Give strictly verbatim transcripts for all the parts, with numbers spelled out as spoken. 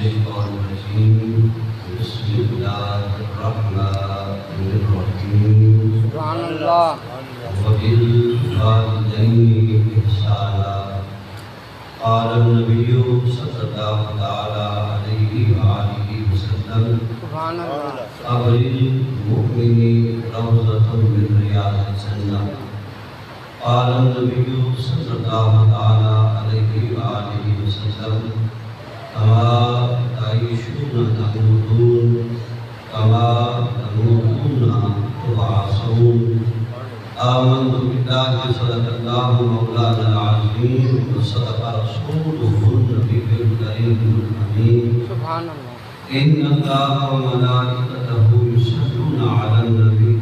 الشيطان الرجيم. بسم الله الرحمن الرحيم. سبحان الله. وبالوالدين إحسانا. قال النبي صلى الله تعالى عليه وآله وسلم: سبحان الله. أبر المؤمن روضة من رياض الجنة. قال النبي صلى الله تعالى عليه وآله وسلم: كما تعيشون تموتون، كما تموتون تبعثون. آمنت بالله، صدق الله مولانا العظيم، وصدق رسوله النبي الكريم الأمين. سبحان الله. إن الله وملائكته يصلون على النبي،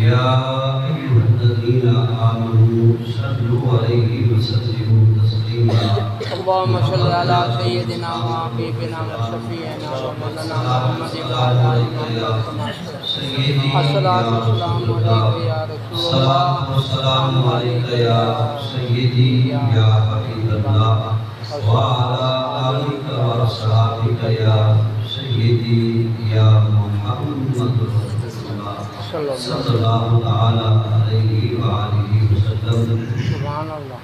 يا أيها الذين آمنوا صلوا عليه وسلموا تسليما. اللهم صل على سيدنا وحبيبنا وشفيعنا ومولانا محمد وعلى آله وصحبه. الصلاة والسلام عليك يا رسول الله. الصلاة والسلام عليك يا سيدي يا حبيب الله. وعلى آلك وأصحابك يا سيدي يا محمد رسول الله، صلى الله تعالى عليه وآله وسلم. سبحان الله.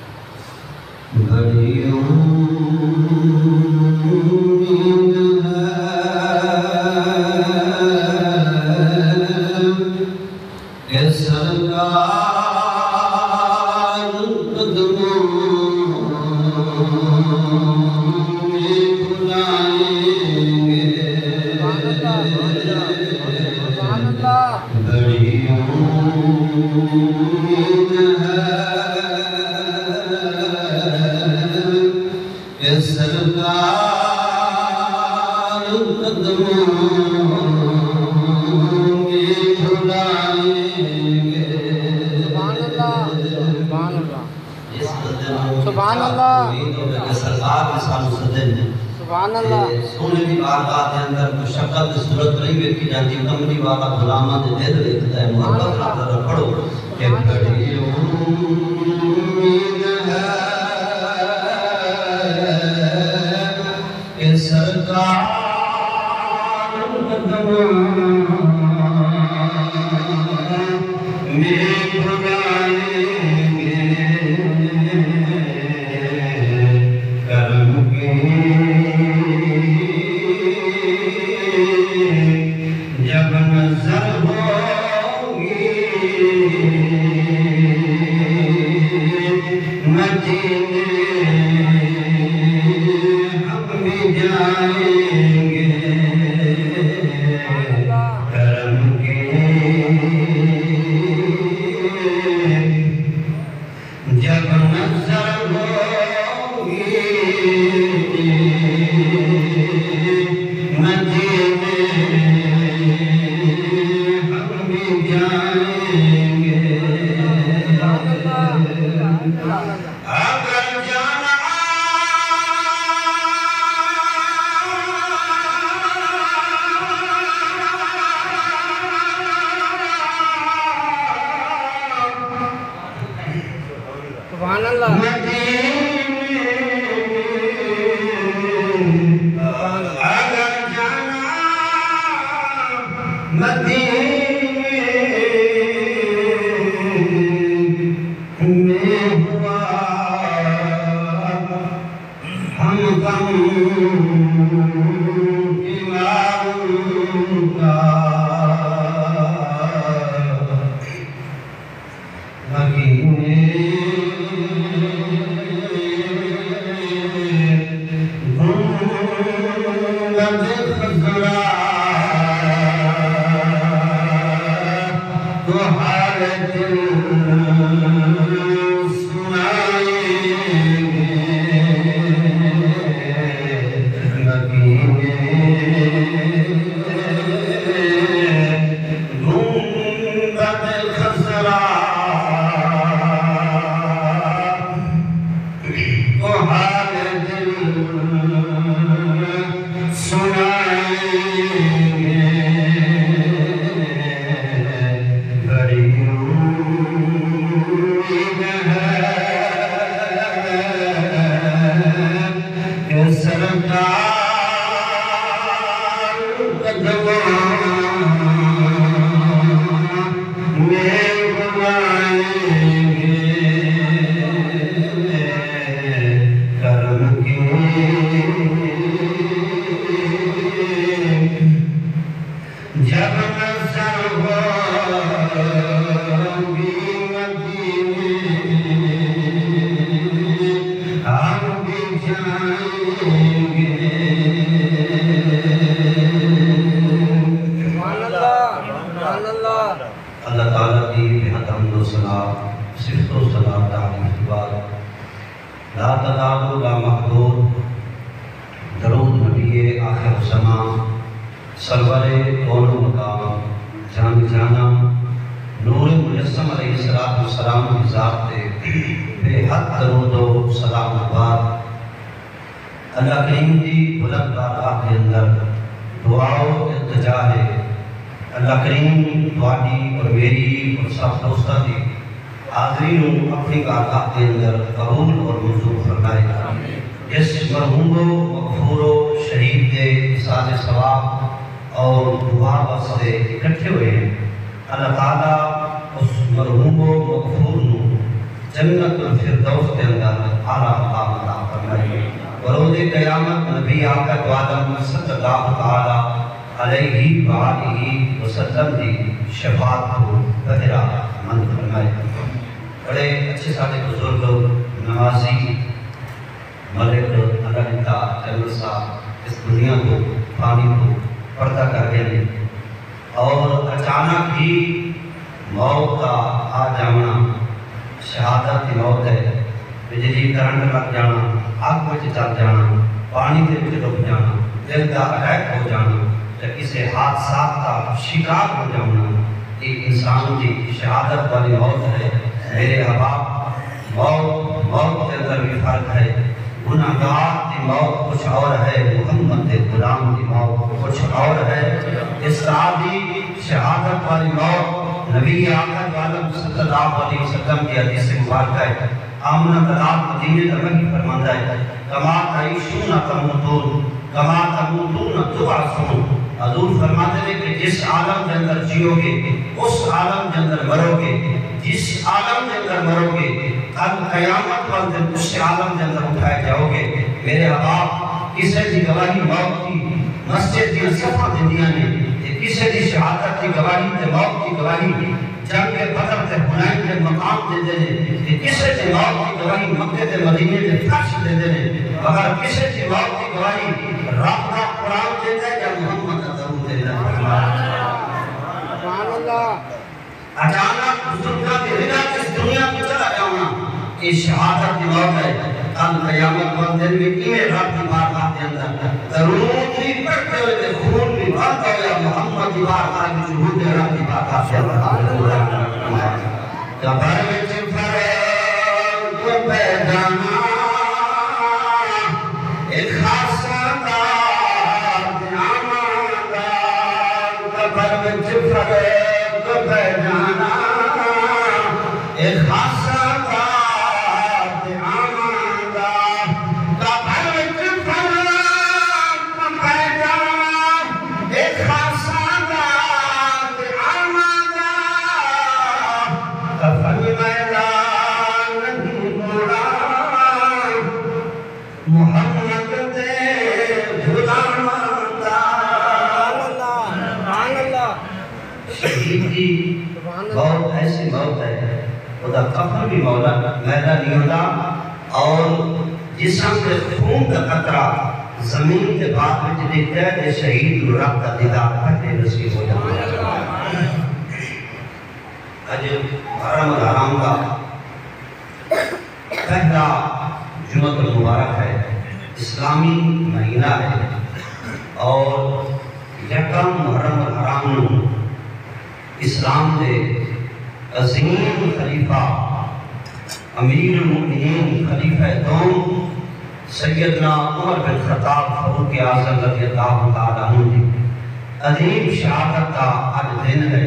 بڑی امید ہے اے سرکار قدموں میں بلائیں گے۔ سبحان اللہ۔ بڑی امید ہے اے سرکار قدموں میں بلائیں گے۔ سبحان اللہ، سبحان اللہ۔ جس بندے نوں سبحان اللہ۔ امید ہووے کہ سرکار وی سانوں سدن۔ سبحان اللہ۔ تے سونے دی بارگاہ دے اندر مشقت دی صورت نہیں ویکھی جاندی، کملی والا غلاماں دے دل وچ تے محبت نال ذرا پڑھو۔ کہ بڑی امید ہے کہ سرکار قدموں میں بلائیں گے۔ کرم کی جب نظر ہوگی مدینے ہم بھی جائیں گے۔ کرم کی جب نظر ہوگی مدینے ہم بھی جائیں گے۔ اگر جانا سبحان اللہ۔ مدینے اگر جانا مدینے میں ہوا ہم غم کناروں کا، مدینے گنبد خضرا تو حال دل سنائیں گے۔ مدینے گنبد خضرا تو حال دل سنائیں گے۔ بڑی امید ہے کہ سرکار صفت و ثنا تعریف دی بات، لا تزال لا محدود، درود نبی آخر الزمان، سرور کون و مقام، جان جاناں، نور مجسم علیہ الصلوۃ والسلام دی ذات تے بے حد درود و سلام و بعد، اللہ کریم دی بلند بارگاہ دے اندر دعا و التجا ہے۔ اللہ کریم تہاݙی اور میری اور سب دوستاں دی حاضری نوں اپݨی بارگاہ دے اندر قبول اور منظور فرمائے۔ جس مرحوم و مغفور و شہید دے ایصال ثواب اور دعا واسطے اکٹھے ہوئے ہیں، اللہ تعالیٰ اس مرحوم و مغفور نوں جنت الفردوس دے اندر اعلیٰ مقام عطا فرمائے۔ بروز قیامت نبی آقا دو عالم صلی اللہ تعالیٰ علیہ وآلہ وسلم دی شفاعت کوں بہرہ مند فرمائے۔ بڑے اچھے ساݙے بزرگ نمازی ملک اللہ ݙتا جنرل صاحب اس دنیا توں فانی توں پردہ کر ڳئے ہن اور اچانک ہی موت دا آ جاوݨا شہادت دی موت ہے۔ بجلی کرنٹ لڳ جاݨا، اڳ وچ چل جاݨا، پاݨی دے وچ ݙب جاݨا، دل دا اٹیک ہو جاݨا تے کسے حادثات دا شکار ہو جاوݨا، اے انسان دی شہادت والی موت ہے۔ میرے احباب، موت، موت دے اندر وی فرق ہے۔ گنہگار دی موت کجھ اور ہے، محمد دے غلام دی موت کجھ اور ہے۔ اسرا دی شہادت والی موت، نبی آقا دو عالم صلی اللہ علیہ وسلم دی حدیث مبارکہ ہے۔ آمنہ دا لال مدینے دا وحی فرماندا ہے، کما تعیشون تموتون، کما تموتون تبعثون۔ حضور فرماتے ہیں کہ جس عالم دے اندر جیو گے، اس عالم دے اندر مرو گے، جس عالم دے اندر مرو گے، کل قیامت والے دن اس عالم دے اندر اٹھائے جاؤ گے۔ میرے احباب، کسے دی گواہی موت دی مسجد دیاں صفاں دیندیاں نے، تے کسے دی شہادت دی گواہی تے موت دی گواہی جنگ بدر تے حنین دے مقام دیندے نے، تے کسے دی موت دی گواہی مکے تے مدینے دے فرش دیندے نے، مگر کسے دی موت دی گواہی رب دا قرآن دیندا ہے یا محمد دا درود دیندا ہے۔ سبحان اللہ۔ اچانک بزرگاں دی رضا اس دنیا توں چلا جاوݨا، اے شہادت دی موت ہے۔ کل قیامت والے دن وی ایویں رب دی بارگاہ دے اندر درود وی پڑھدے ہوئے تے خون وی وہدا ہویا محمد دی بارگاہ وچ ہوندے رب دی بارگاہ دے اندر حاضر ہو جاوݨا۔ قبر وچ فرق پئے جاوݨا، اے خاصاں دا تے عاماں دا۔ قبر وچ فرق پئے جاوݨا، اے خاصاں دا تے عاماں دا۔ قبر وچ فرق پئے جاوݨا، اے خاصاں دا تے عاماں دا۔ کفن میلا نہیں موڑا، محمد دے غلاماں دا۔ سبحان اللہ، سبحان اللہ۔ شہید دی موت ایسی موت ہے، اودا کفن بھی مولا میلا نہیں ہوندا، اور جسم دے خون دا قطرہ زمین دے بعد وچ ݙکھدا ہے تے شہید نوں رب دا دیدار پہلے نصیب ہو جاندا ہے۔ اڄ محرم الحرام دا پہلا جمعۃ المبارک ہے، اسلامی مہینہ ہے، اور یکم محرم الحرام نوں اسلام دے عظیم خلیفہ، امیر المؤمنین، خلیفہ دوم سیدنا عمر بن خطاب فاروق اعظم رضی اللہ تعالیٰ عنہ دی عظیم شہادت دا اڄ دن ہے۔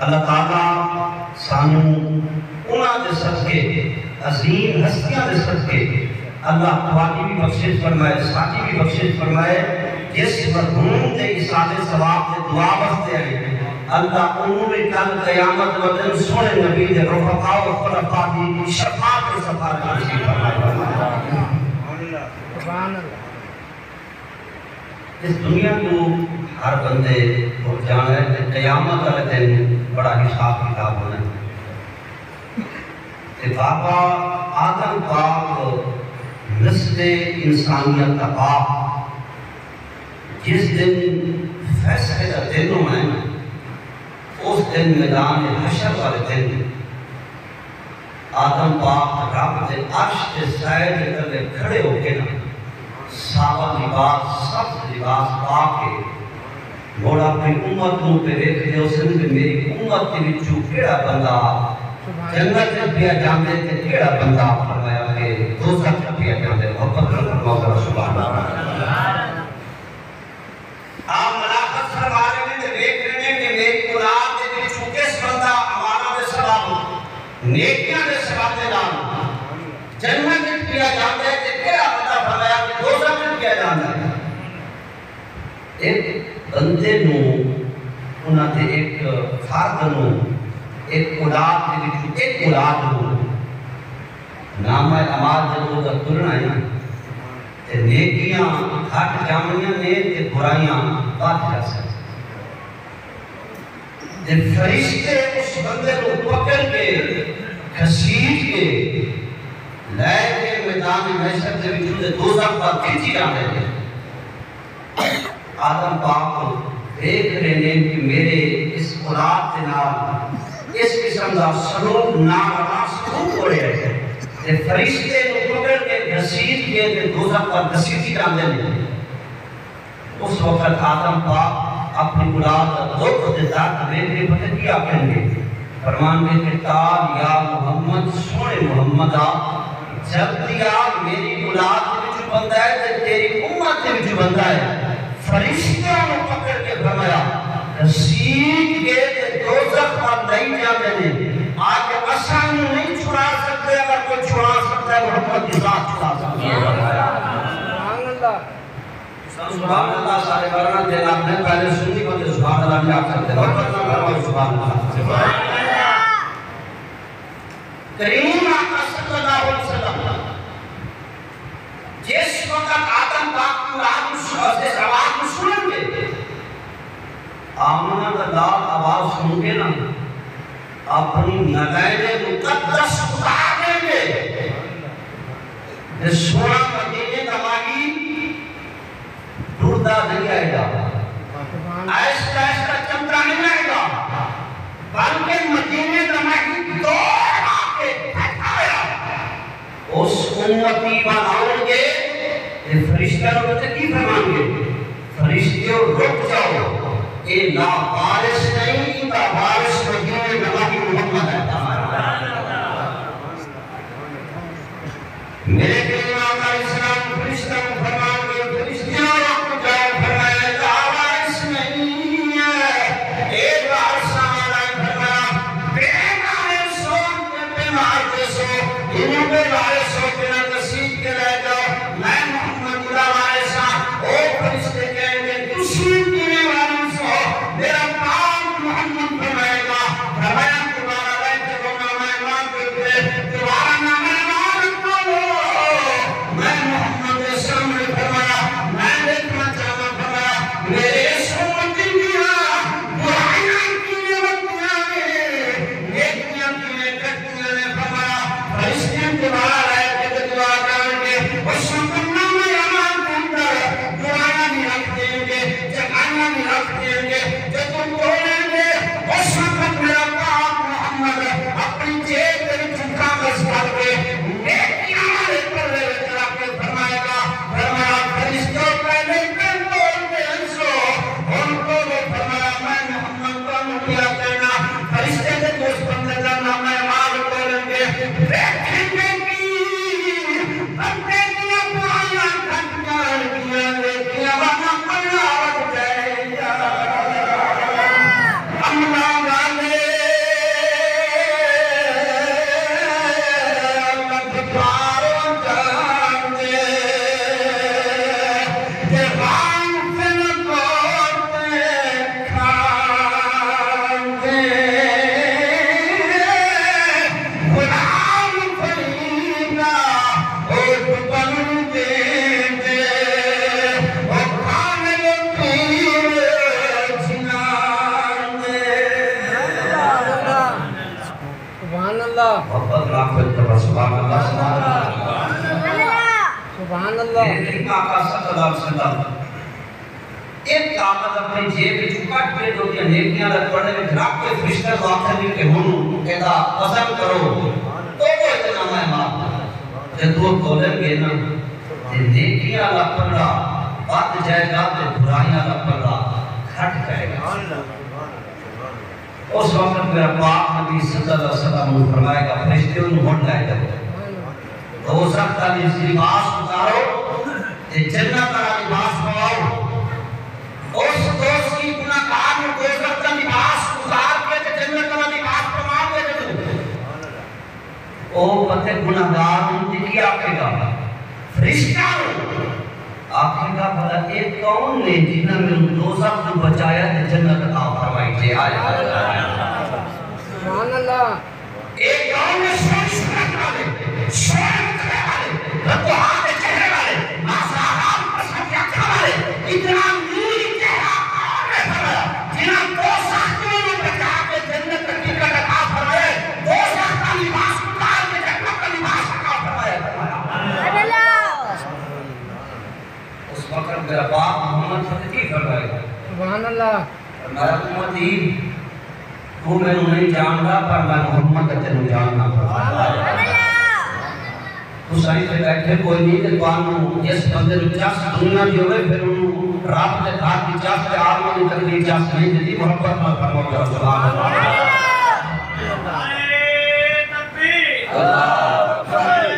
اللہ تعالیٰ سانوں انہاں دے صدقے، عظیم ہستیاں دے صدقے، اللہ تہاݙی وی بخشش فرمائے، ساݙی وی بخشش فرمائے۔ جس مرحوم دے ایصال ثواب تے دعا واسطے آئے، اللہ اونوں وی کل قیامت والے دن سوہݨے نبی دے رفقا و خلفاء دی شفاعت تے سفارش نصیب فرمائے۔ سبحان اللہ۔ اس دنیا توں ہر بندے اٹھ جانا ہے تے قیامت والے دن بڑا حساب کتاب ہونا ہے۔ تے بابا آدم پاک نسل انسانیت دا باپ، جس دن فیصلے دا دن ہونا ہے، اس دن میدان حشر والے دن آدم پاک رب دے عرش دے سائے دے تلے کھڑے ہو کے نا، ساوا لباس، سبز لباس پا کے، مڑ اپݨی امت کوں پئے ویکھدے ہوسن کہ میری امت دے وچوں کیڑھا بندہ جنت وچ پیا جاندے تے کیڑھا بندہ، فرمایا، کہ دوزخ وچ پیا جاندے۔ محبت نال فرماؤ ذرا، سبحان اللہ۔ آپ ملاقات فرما رہے ہیں تے ویکھ رہے ہیں کہ میری اولاد دے وچوں کس بندہ اعمالاں دے سبب، نیکیاں دے سبب دے نال جنت وچ پیا جاندا ہے تے کیڑھا بندہ، فرمایا، کہ دوزخ وچ پیا جاندا ہے۔ ایک بندے نوں، انہاں دے ایک فرد نوں، ایک اولاد دے وچوں ایک اولاد نوں نامہ اعمال جدوں دا تلنا ہے نا، تے نیکیاں گھٹ جاونیاں نے تے برائیاں ودھ جاسن۔ تے فرشتے اس بندے نوں پکڑ کے، گھسیٹ کے، لے کے میدان محشر دے وچوں تے دوزخ دا کھچی آندے نے۔ آدم پاک ویکھ رہے نے کہ میرے اس اولاد دے نال اس قسم دا سلوک، ناروا سلوک ہو رہا ہے، تے فرشتے نوں پکڑ کے گھسیٹ کے تے دوزخ دا گھسیٹی جاندے نے۔ اس وقت آدم پاک اپݨی اولاد دا دکھ تے درد ویکھ کے پتہ کیا آکھن گے؟ فرمان گے کہ تال یا محمد، سوہݨے محمد آ، جلدی آ، میری اولاد دے وچوں بندہ ہے تے تیری امت دے وچوں بندہ ہے۔ فرشتیاں نوں پکڑ کے فرمایا، گھسیٹ کے تے دوزخ ول لئی جاندے نے۔ آ کے اساں نوں نہیں چھڑا سڳدے، اگر کوئی چھڑا سڳدا ہے، محمد دی ذات چھڑا سڳدی ہے۔ سبحان اللہ۔ سبحان اللہ، سارے ورنا دے نال نے، پہلے سنی بندے سبحان اللہ نہیں آکھ سڳدے۔ سبحان اللہ۔ کریم آقا صلی اللہ علیہ وسلم جس وقت آدم پاک دی اولاد نوں س-، اس آواز نوں سنن گے، آمنہ دا لال آواز سن کے نا، اپݨی نعلین مقدس اتار ݙیندے۔ تے سوہݨا مدینے دا ماہی ٹردا نہیں آئے گا، آہستہ آہستہ چمدا نہیں آئے گا، بلکہ مدینے دا ماہی دوڑ آ کے ڈٹ آیا۔ اس امتی ول آؤن گے تے فرشتیاں نوں پتہ کی فرمان گے؟ فرشتیو، رک جاؤ، اے لاوارث نہیں، ایندا وارث مدینے دا ماہی محمد ہے۔ میرے کریم آقا علیہ السلام فرشتیاں نوں فرمان گے، فرشتیو، رک جاؤ، فرمایا، لاوارث نہیں ہے، اے وارثاں والا ہے۔ فرمایا، بے وارث ہو، بیمار ݙسو، انہوں دے وارث ہو کے نہ گھسیٹ کے لے جاؤ، میں محمد دا وارث ہاں۔ او فرشتے کہن گے، تسی کیویں وارث ہو؟ میرا پاک محمد فرمائے گا، فرمایا، دوبارہ لے چلو نامہ اعمال دے اتے، دوبارہ نامہ اعمال کھولو۔ میں محمد دے سامنے فرمایا، میں ݙیکھݨا چاہنداں، فرمایا، میرے اس امتی دیاں برائیاں کیویں ودھدیاں نے، نیکیاں کیویں گھٹدیاں نے۔ فرمایا، فرشتے دوبارہ لے کے تے دعا کرن گے، اس وقت نامہ اعمال دے اندر برائیاں وی رکھ ݙین گے، چنگائیاں وی رکھ ݙین گے۔ جدوں ٹولن گے، اس وقت میرا پاک محمد اپݨی جیب دے وچوں کاغذ کڈھ کے نیکیاں والے پلے وچ رکھ کے فرمائے گا، فرمایا، فرشتو، پہلے پن ٹول تے ہنسو، ہݨ ٹولو۔ فرمایا، میں محمد تانوں پیا کہنا، فرشتے تے اس بندے دا نامہ اعمال ٹولن گے، ویکھن گے کی بندے دیاں برائیاں گھٹ جان گیاں، نیکیاں والا پلہ ودھ جائے گا۔ عملاں والے لدھ پاروں جاندے، تے غافل کوں تے کھاندے۔ غلام فریدا اوٹ بن ݙیندے، او کامل پیر جنان دے۔ سبحان اللہ۔ محبت نال کوئی تو سبحان اللہ، سبحان اللہ۔ سبحان اللہ۔ میرے کریم آقا صلی اللہ علیہ وسلم ایک کاغذ اپݨی جیب وچوں کڈھ کے تے اوندیاں نیکیاں دے پڑے وچ رکھ کے فرشتیاں کوں آکھن گے کہ ہݨ ایندا وزن کرو۔ تو وہ جدوں او تولن گے نا، تے نیکیاں دا پلہ ودھ جائے گا تے برائیاں دا پلہ گھٹ جائے گا۔ اس وقت میرا پاک نبی صلی اللہ علیہ وسلم نوں فرمائے گا، فرشتے نوں ہݨ لے جاؤ، دوزخ دا لباس اتارو تے جنت دا لباس پواؤ۔ اس دوزخی گناہگار نوں دوزخ دا لباس اتار کے تے جنت دا لباس پوا کے ݙیو۔ او پتے گناہگار ہن تے کی آکھے گا؟ فرشتہ نوں آکھے گا، بھلا اے کون نے جنہاں مینوں دوزخ توں بچایا تے جنت عطا فرمائی؟ جے آیا۔ سبحان اللہ۔ اے کون نے؟ سوہݨی صورت والے، سوہݨے مکھڑے والے، رنگو ہاں دے چہرے والے، ماسا حلال پسند اکھاں والے، اتنا نوری چہرہ کون نے؟ فرمایا، جنہاں دوزخ توں بچا کے جنت دی ٹکٹ عطا فرمائے، دوزخ دا لباس اتار کے جنت دا لباس عطا فرمایا۔ سبحان اللہ۔ اس وقت میرا پاک محمد صلی اللہ علیہ وسلم فرمائے۔ سبحان اللہ۔ فرمایا، امتی، توں مینوں نہیں جاندا، پر میں محمد تے تینوں جاندا۔ سبحان اللہ۔ تساں اتھے ٻیٹھے کوئی نہیں، تے تہانوں جس بندے نوں چس دنیا دی ہووے، پھر اونوں رب دے گھر دی چس تے عالماں دی تقدیر چس نہیں ݙیندی۔ محبت نال فرماؤ ذرا، سبحان اللہ۔ نعرہ تکبیر۔ اللہ اکبر۔ نعرہ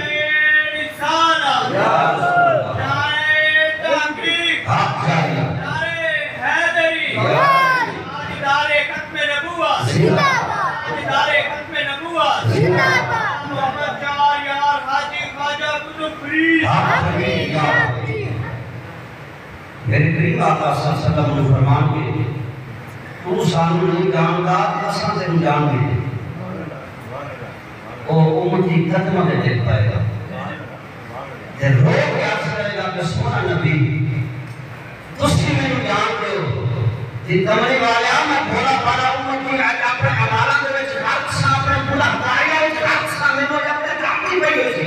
رسالت۔ یا رسول اللہ۔ نعرہ تحقیق۔ حق جاری۔ نعرہ حیدری۔ یا حیدری۔ تاجدار ختم نبوت۔ زندہ باد۔ تاجدار ختم نبوت۔ زندہ باد۔ محمد شاہ یار حاجی خواجہ قطب فرید۔ حق جاری۔ یا حیدری۔ میرے کریم آقا صلی اللہ علیہ وسلم نوں فرمان ݙے، توں سانوں نہیں ڄاݨدا، اساں تینوں ڄاݨدے۔ او امتی قدماں دے ڈھک پائے گا۔ تے رو کے عرض کرے گا کہ سوہݨا نبی، تسی مینوں ڄاݨدے ہو۔ تے کملی والیا، میں بھولا بھالا امتی اڄ اپݨے اعمالاں دے وچ غرق ساں، اپݨے گناہکاریاں وچ غرق ساں، مینوں اڄ اپݨے گھر دی پئی ہوئی سی۔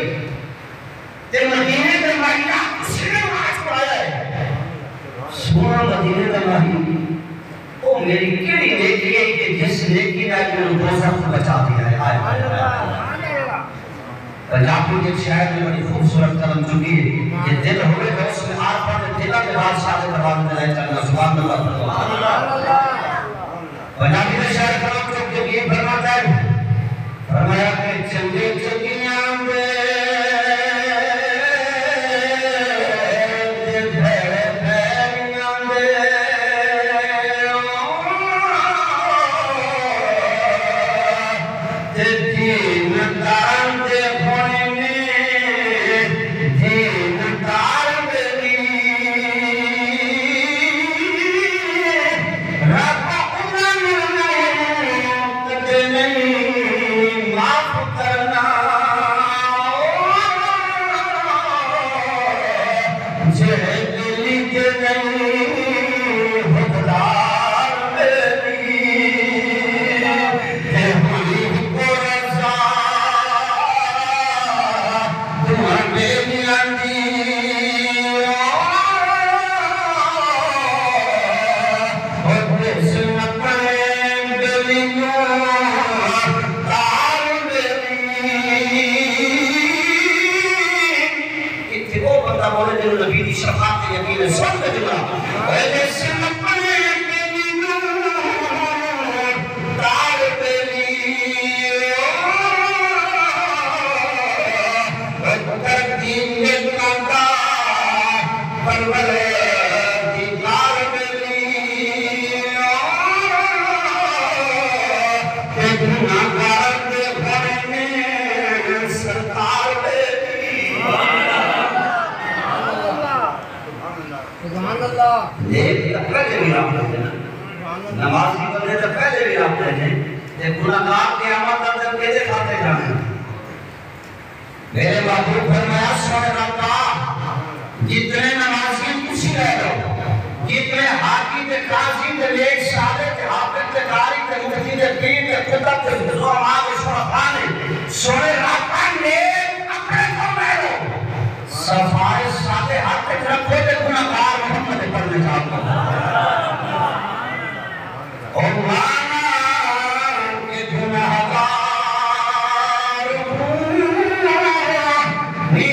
تے مدینے دے ماہی دا تسی مینوں آ چھڑایا ہے۔ سوہݨا مدینے دا ماہی، او میری کیڑھی نیکی ہے کہ جس نیکی نے اڄ مینوں دوزخ توں بچا ݙتا ہے؟ آئے ہائے۔ پنجابی دے ایک شاعر نے بڑی خوبصورت قلم چکی ہے، جے دل ہووے تاں اس میں عارفاں دے دلاں دے بادشاہ دے دروازے تے لے چلݨا۔ سبحان اللہ۔ پنجابی دے شاعر قلم چک کے کی فرماتا ہے؟ فرمایا کہ چنگے چنگیاں دے، دے بھڑے بھڑیاں دے، تے دین دار دے بھوئیں نے، دین دار دے وی۔ رب انہاں نوں کدے نہیں معاف کرنا، جیڑھے دل دے نہیں حقدار میری۔ تے ہوئی ہکو رضا تہاݙے میاں دی، او جس اپݨے دل کوں تار میری۔ اتھے او بندہ بولے جنوں نبی دی شفاعت تے یقین ہے۔ سن تے جملہ، اے جس اپݨے دل نوں تار میری، او کر دین دے گناہگار پروردگار میری، او تے گناہگار دے بھرے نے سرکار میری۔ سبحان اللہ۔ نیک تاں پہلے وی رب دے ہن، نمازی بندے تاں پہلے وی رب دے ہن، تے گناہگار قیامت دا دن کیندے کھاتے جانے؟ میرے محبوب فرمایا، سوہݨے رب دا، جتنے نمازی تسی لے لو، جتنے حاجی تے قاضی تے نیک صالح تے حافظ تے قاری تے مفتی تے پیر تے کتب تے زعماء تے شرفاء نے، سوہݨے رب دا، نیک اپݨے کوں لے لو۔ صفائے صالحات تے رکھو تے گناہگار محمد دے پردے چا کرو۔ او مانا کہ گناہگار ہوں،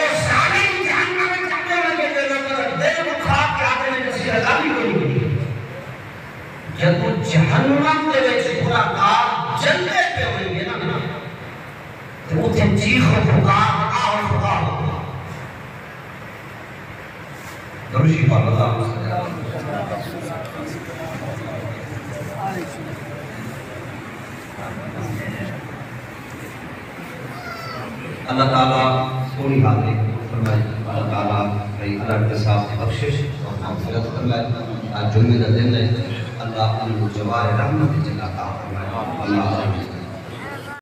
ظالم جہنم وچ اپݨے ورگے دے لوکاں دا دل دکھا کے آکھدے نے کہ اسی رضا بھی کوئی نہیں۔ جدوں جہنم دے وچ گناہگار جلدے پئے ہوئیں گے نا، تے اتھے چیخ و پکار، آہ و فغان ہوگا۔ دروشی پاک، اللہم صلی علی محمد۔ اللہ تعالیٰ سوہݨی حاضری قبول فرمائے۔ اللہ تعالیٰ بھائی الہٹ صاحب دی بخشش اور مغفرت فرمائے۔ اڄ جمعے دا ݙینھ ہے، اللہ انہاں کوں جوار رحمت وچ عطا فرمائے۔ اللہ آمین۔